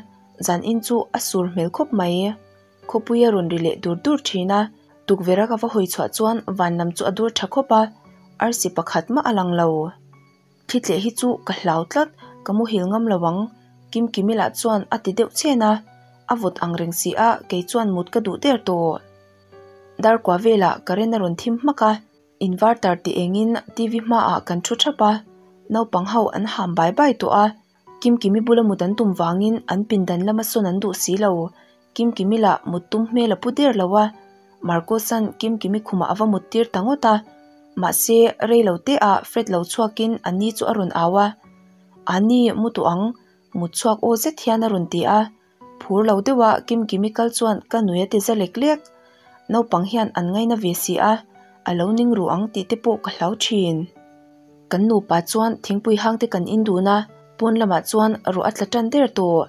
zan in chu a sur hmel khawp mai. Khawpui a rawn ri leh dur dur thin a, tukverh a ka va hawi chhuah chuan van lam chu a dur tha khawp a, arsi pakhat mah a lang lo. Thli tleh hi chu ka hlau tlat, ka muhil ngam lo ang, Kimkimi lah chuan a ti deuh chhen a, a vawt ang reng si a, kei chuan mut ka duh der tawh. Darkua velah current a rawn thim hmak a. Inverter tih engin TV hmaah kan thu thap a, naupang ho an ham bai bai tawh a, Kimkimi bula mut an tum vangin an pindan lama sawn an duh si lo, Kimkimi lah mut tum hmel a pu der lo a, Marcus-a'n Kimkimi khumah a va mut tir ta ngawt a, mahse rei lo te ah Fred lo chhuakin a ni chu a rawn au a, Ani mu tawh ang, mut chhuak aw zet hian a rawn ti a. Phur lo deuha Kimkimi kal chuan ka nui a ti za lek lek. Naupang hian an ngaina ve si a, a lo ning ru ang tih te pawh ka hlau thin. Kan nupa chuan thingpui hang te kan in dun a, pawn lamah chuan ruah a tla tan der tawh.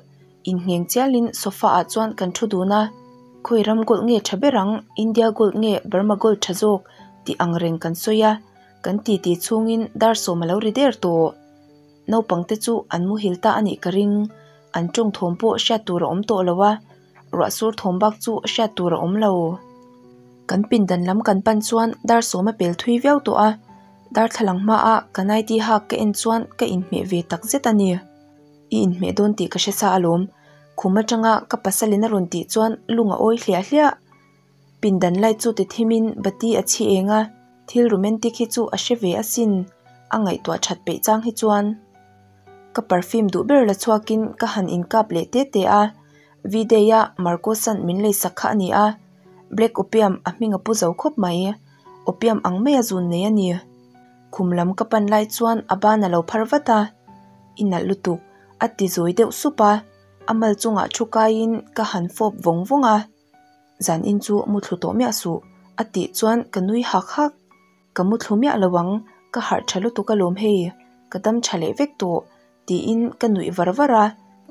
Inngheng chialin sofa ah chuan kan thu dun a, khawi ram gold nge tha ber ang, India gold nge Burma gold tha zawk tih ang reng kan sawi a, kan titi chhungin dar sawm a lo ri der tawh. Naupang te chu an muhil ta a nih ka ring. An tawng thawm pawh hriat tur a awm tawh lo a, ruah sur thawm bak chu hriat tur a awm lo. Kan pindan lam kan pan chuan dar sawm a pel thui viau tawh a, darthlalang hmaah ka nightie hak ka en chuan ka inhmeh ve tak zet a ni. I inhmeh dawn tih ka hre sa alawm, khum atanga ka pasalin a rawn tih chuan lung a awi hliah hliah. Pindan light chu ti thimin bati a chhi eng a, thil romantic hi chu a hre ve asin, a ngaihtuah that peih chang hi chuan. Ka perfume duh ber la chhuakin ka han inkap leh te te a, V-day a Marcos-a'n min leisak kha a ni a, Black Opium a hming a pu zo khawp mai, Opium ang maia zun nei a ni. Khum lam ka pan lai chuan a ban a lo phar vat a, I nalh lutuk, a ti zawi deuh sup a, a mal chungah thu kaiin ka han fawp vawng vawng a. Zan in chu mu thlu tawh miah suh, a tih chuan ka nui hak hak. Ka mu thlu miah lo ang, ka harh tha lutuk alawm hei, ka dam tha leh vek tawh, tiin ka nuih var var a.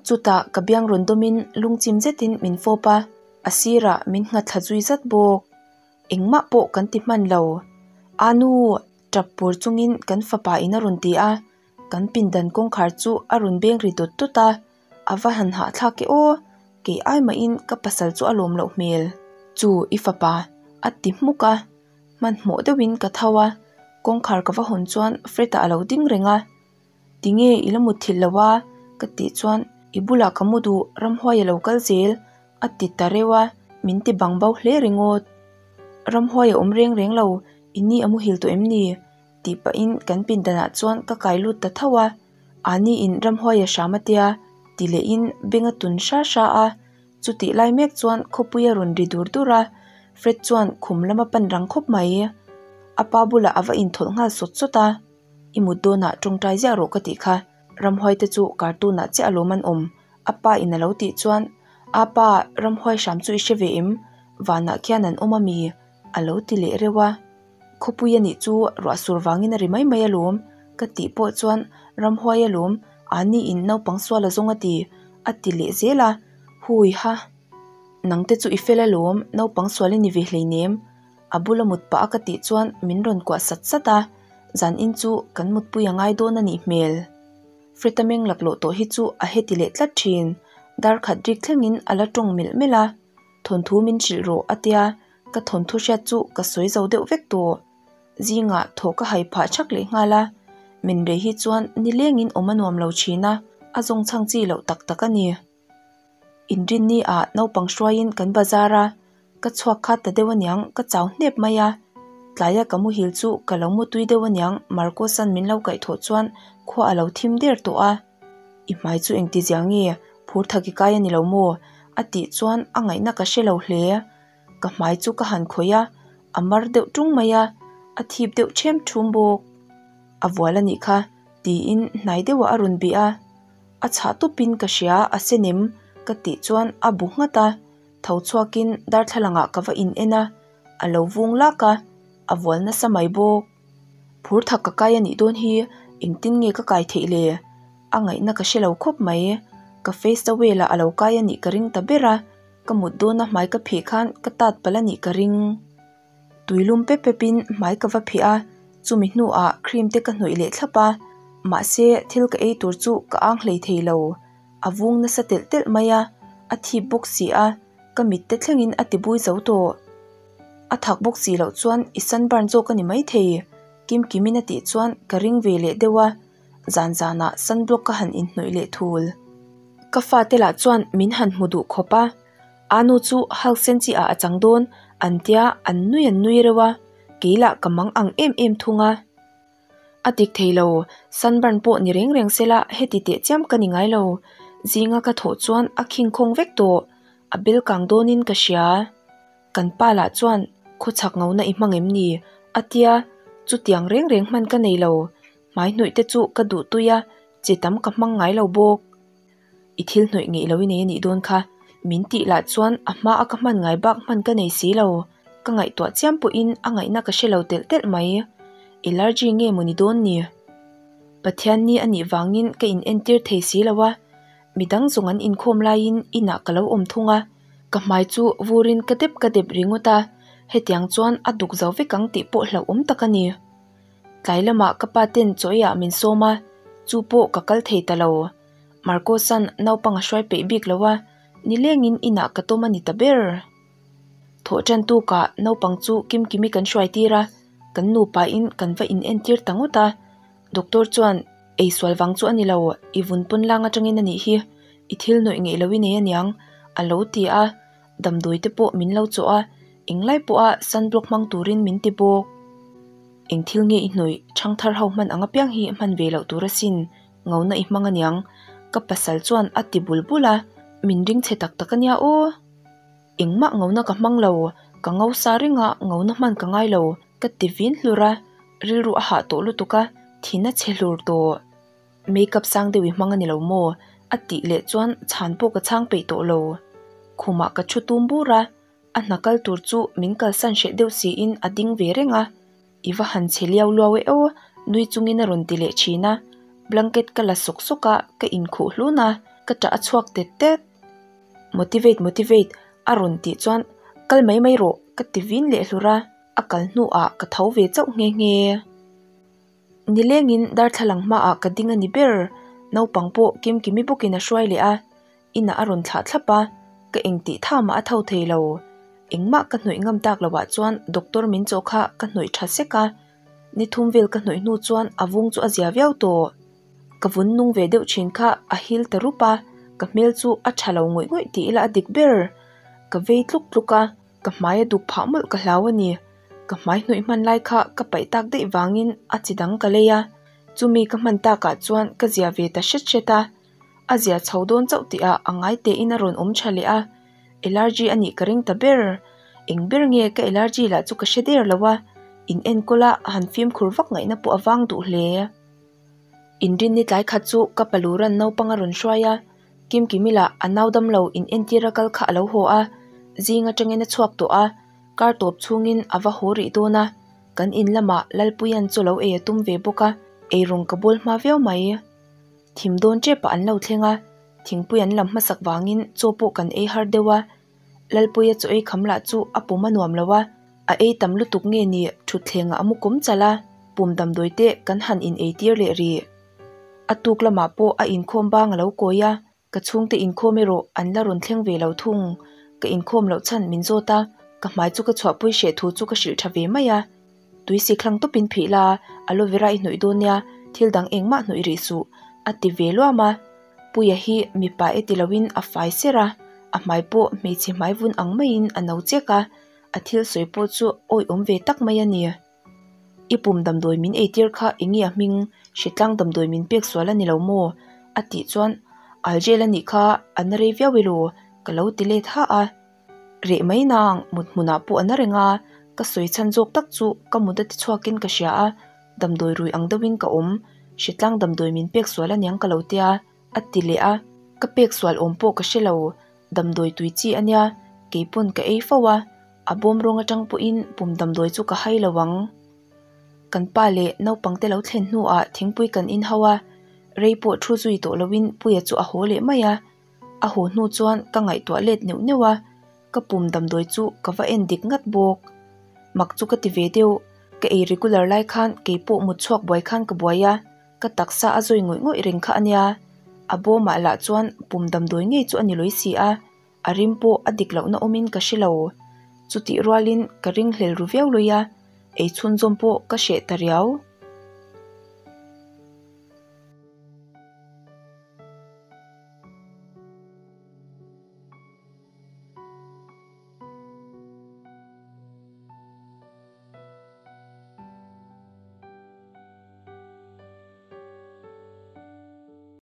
Chutah ka biang rawn dawmin lungchim zetin min fawp a, a sirah min nghat thla zui zat bawk. Engmah pawh kan ti hman lo. Anu! Tap pur chungin kan fapa in a rawn ti a, kan pindan kawngkhar chu a rawn beng ri dawt dawt a. A va han hahthlak e aw, kei ai mahin ka pasal chu a lawm loh hmel. Chu i fapa a ti hmuk a, hmanhmawh deuhin ka tho a, kawngkhar ka va hawn chuan Fred-a a lo ding reng a. Tinge i la mut thilh lo a? ka tih chuan i bulah ka mu duh ramhuai a lo kal zel a ti ta reuh a, min ti bang bo hle ringawt. Ramhuai a awm reng reng lo, i ni a muhil tawh em ni? tih pahin kan pindanah chuan ka kai lut ta tho a. Ani in ramhuai a hram a tia ti lehin beng a tun hra hra a, chutih lai mek chuan khawpui a rawn ri dur dur a, Fred chuan khum lama pan rang khawp mai. A pa bulah a va inthawlh nghal sawt sawt a, I mut dawnah tawngtai ziah rawh ka tih kha, ramhuai te chu cartoon ah chiah alawm an awm a pa in a lo tih chuan A pa, ramhuai hram chu i hre ve em? Vanah khian an awm a mi? a lo ti leh reuh a. Khawpui a nih chu ruah sur vangin a ri mai mai alawm ka tih pawh chuan ramhuai alawm ani in naupang sual a zawng a ti a ti leh zel a hui ha nang te chu i fel alawm naupang sual i ni ve hleinem a bula mut pah a ka tih chuan min rawn kuah sat sat a zan in chu kan mutpui a ngai dawn a nih hmel. Fred-a meng laklawh tawh hi chu a heti leh tlat thin dar khat rik thlengin a la tawng melh melh a thawnthu min hrilh rawh a tia ka thawnthu hriat chu ka sawi zo deuh vek tawh. Zingah thaw ka hai phah thak leh nghal a, min rei hi chuan nilengin awm a nuam lo thin a, a zawng chhang chi loh tak tak a ni. Inrinni ah naupang hruaiin kan bazar a, ka chhuak kha ta deuh aniang ka chau hnep mai a, tlaia ka muhil chu ka lo mutui deuh aniang Marcos-a'n min lo kaihthawh chuan khua a lo thim der tawh a. I hmai chu engti zia nge phur thak i kai a ni lo maw? a tih chuan a ngaihna ka hre lo hle. Ka hmai chu ka han khawih a, a mar deuh tung mai a, a thip deuh ṭhem ṭhum bawk. A vual a nih kha, tiin hnai deuhah a rawn bih a. A chhah tupin ka hria, a sen em? ka tih chuan a bu nghat a, tho chhuakin darthlalangah ka va in en a, a lo vung lak a, a vual nasa mai bawk. Phur thak ka kai a nih dawn hi, engtin nge ka kai theih le? A ngaihna ka hre lo khawp mai. Ka face towel ah a lo kai a nih ka ring ta ber a, ka mut dawna hmai ka phih khan ka tat palh a nih ka ring. Tuilum pep pep in hmai ka va phih a, chumi hnuah cream te ka hnawih leh thlap a, mahse thil ka ei tur chu ka ang hlei thei lo. A vung nasa telh telh mai a, a thip bawk si a, ka mit te thlengin a ti bui zo tawh. A thak bawk si loh chuan i sunburn zawk a ni maithei, Kimkimin a tih chuan ka ring ve leh deuh a. Zan zanah sunblock ka han inhnawih leh thul. Ka fate lah chuan min han hmu duh khawp a, Anu chu Hulk sen chi ah a chang dawn an tia an nui an nui reuh a, kei lah ka mang ang em em thung a. A dik thei lo, sunburn pawh ni reng reng sela heti teh chiam ka ni ngai lo, zinga ka thawh chuan a khing khawng vek tawh, a bel kang dawnin ka hria. Kan pa lah chuan khawchhak ngona i hmang em ni? a tia, chutiang reng reng hman ka nei lo, Hmai hnawih te chu ka duh tui a, chi tam ka hmang ngai lo bawk. I thil hnawih ngeih lo i nei a nih dawn kha, min tih lah chuan a hma a ka hman ngai bak hman ka nei si lo. Ka ngaihtuah chiam pawhin a ngaihna ka hre lo telh telh mai. Allergy nge maw ni dawn ni? Pathian ni a nih vangin ka in entir thei si lo a, midang zawng an inkhawm laiin inah ka lo awm thung a, ka hmai chu vurin ka dep ka dep ringawt a, hetiang chuan a duk zo vek ang tih pawh hlauhawm tak a ni. Tlai lamah ka pa ten chaw eiah min sawm a, chu pawh ka kal thei ta lo. Marcos-a'n naupang a hruai peih bik lo a, nilengin inah ka tawm a ni ta ber. Thawh tan tukah naupang chu Kimkimi kan hruai tir a, kan nupain kan va inentir ta ngawt a. Doctor chuan, Ei sual vang chu a ni lo, i vun pawn lang atangin a nih hi, i thil nawih ngeih lo i nei aniang, a lo ti a. Damdawi te pawh min lo chawh a, englai pawha sunblock hmang turin min ti bawk. Eng thil nge i hnawih? Thangthar ho hman ang apiang hi hman ve loh tur asin, ngona i hmang aniang. Ka pasal chuan a ti bul bul a, min ring chhe tak tak ania aw. Engmah ngona ka hmang lo, ka ngo sa reng a, ngona hman ka ngai lo, ka ti vin hlur a, rilru a hah tawh lutuk a, thin a chhe hlur tawh. Makeup sang deuh i hmang a ni lo maw? A tih leh chuan chhan pawh ka chhang peih tawh lo. Khumah ka thu tum bur a. A hna kal tur chu min kalsan hreh deuh siin a ding ve reng a, I va han chhe liau luau e aw, nui chungin a rawn ti leh thin a, blanket ka la sawk sawk a, ka inkhuh hlun a, ka ṭah a chhuak tet tet. Motivate motivate a rawn tih chuan kal mai mai rawh ka ti vin leh hlur a, a kal hnuah ka tho ve chauh nghe nghe. Nilengin darthlalang hmaah ka ding a ni ber, naupang pawh Kimkimi bawkin a hruai leh a, Inah a rawn thlah thlap a, ka engtih tha mah a tho thei lo. Engmah ka hnawih ngam tak loh ah chuan doctor min chawh kha ka hnawih tha sek a, ni thum vel ka hnawih hnu chuan a vung chu a zia viau tawh. Ka vun nung ve deuh thin kha a hil ta rup a, ka hmel chu a tha lo ngawih ngawih tih ila a dik ber. Ka vei tluk tluk a, ka hmai a duk phah mawlh ka hlau a ni. Ka hmai hnawih hman lai kha ka paih tak daih vangin a chi dang ka lei a, chumi ka hman takah chuan ka zia ve ta hret hret a. A zia chho dawn chauh tih ah a ngai tein a rawn awm tha leh a, allergy a nih ka ring ta ber. Eng ber nge ka allergy lah chu ka hre der lo a, in enkawl a han fimkhur vak ngaihna pawh a vang duh hle. Inrinni tlai khat chu ka paluran naupang a rawn hruai a, Kimkimi lah a nau dam lo in entir a kal kha a lo haw a, zing atangin a chhuak tawh a, kar tawp chhungin a va haw rih dawn a. Kan in lamah Lalpuia'n chaw lo ei a tum ve bawk a, eirawng ka bawl hma viau mai. Thim dawn ṭepah an lo thleng a, thingpui an lam hmasak vangin chaw pawh kan ei har deuh a. Lalpuia chaw ei kham lah chu a pum a nuam lo a, a ei tam lutuk nge ni thutthlengah a mu kawm chalh a, pum damdawi te kan han in ei tir leh rih. A tuk lamah pawh a inkhawm bang a lo kawi a, ka chhungte inkhawm erawh an la rawn thleng ve lo thung. Ka inkhawm loh chhan min zawt a, ka hmai chu ka chhuahpui hreh thu chu ka hrilh tha ve mai a. Tui sik hlang tawpin phih la, aloe vera i hnawih dawn nia, thil dang engmah hnawih rih suh, a ti ve luam a. Puia hi mipa e ti loin a fai ser a, a hmai pawh hmeichhe hmai vun ang maiin a no chek a, a thil sawi pawh chu awihawm ve tak mai a ni. I pum damdawi min eitir kha eng nge a hming? Hritlang damdawi min pek sual a ni lo maw? a tih chuan Algel a nih kha a na rei viau elaw? ka lo ti let ha a. Reh mai nang, mut hmunah pawh a na reng a, ka sawi chhan zawk tak chu ka mut a ti chhuakin ka hria a, damdawi rui ang deuhin ka awm, hritlang damdawi min pek sual aniang ka lo tia, a ti leh a, ka pek sual awm pawh ka hre lo, damdawi tui chi ania, keipawn ka ei fo a, a bawm rawng atang pawhin pum damdawi chu ka hai lo ang. Kan pa leh naupang te lo thlen hnuah thingpui kan in ho a, rei pawh thu zui tawh loin Puia chu a haw leh mai a. A haw hnu chuan ka ngaihtuah let neuh neuh a, ka pum damdawi chu ka va en dik ngat bawk. Mak chu ka ti ve deuh, ka ei regular lai khan keipawh mut chhuak buai khan ka buai a, ka taksa a zawi ngawih ngawih reng kha a nia. A bawmah lah chuan pum damdawi ngei chu a ni lawi si a, a rim pawh a dik lohna awmin ka hre lo. Chutih rualin ka ringhlel ru viau lawi a, ei chhunzawm pawh ka hreh ta riau.